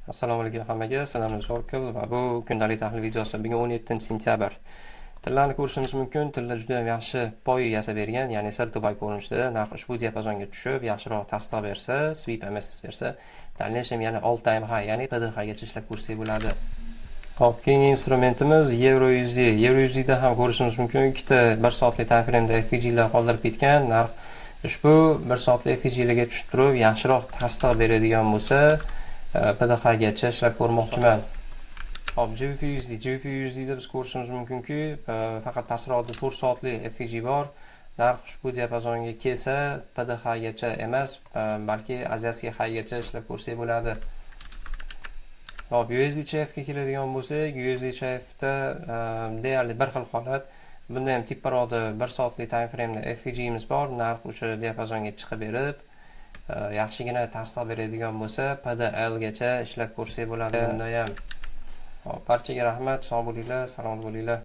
Assalomu alaykum hammaga. Sizlarni Zorkil va bu kundalik tahlil videosi. Bugun 17-sentyabr. Tillani ko'rishimiz mumkin. Tilla juda ham yaxshi POI yasab bergan, ya'ni sell to buy ko'rinishida narx ushbu diapazonga tushib, yaxshiroq tasdiq bersa, sweep MSS bersa, дальнейшем yana all time high, ya'ni PDH gacha ishlab ko'rsak bo'ladi. Xo'p, keyingi instrumentimiz Euro USD. Euro USD da ham ko'rishimiz mumkin, ikkita 1 soatlik time frame'da FVG lar qoldirib ketgan. Narx ushbu 1 soatlik FVG larga tushib turib, yaxshiroq tasdiq beradigan bo'lsa, PDH gacha ishlab ko'rmoqchiman. Xo'p, GBP USD, GBP USD da biz ko'rishimiz mumkinki, faqat pastroqda 4 soatlik FVG bor. Narx ushbu diapazonga kelsa, PDH gacha emas, balki азиатский high gacha ishlab ko'rsak bo'ladi. Xo'p, USD CHF ga keladigan bo'lsak, USD CHF da deyarli bir xil holat. Bunda ham teparoqda 1 soatlik time frame'da FVG'miz bor. Narx o'sha diapazonga chiqib berib, yaxshigina tasdiq beradigan bo'lsa, PDL gacha ishlab ko'rsak bo'ladi bunda ham. Xo'p, barchaga rahmat, sog' bo'linglar, salomat bo'linglar.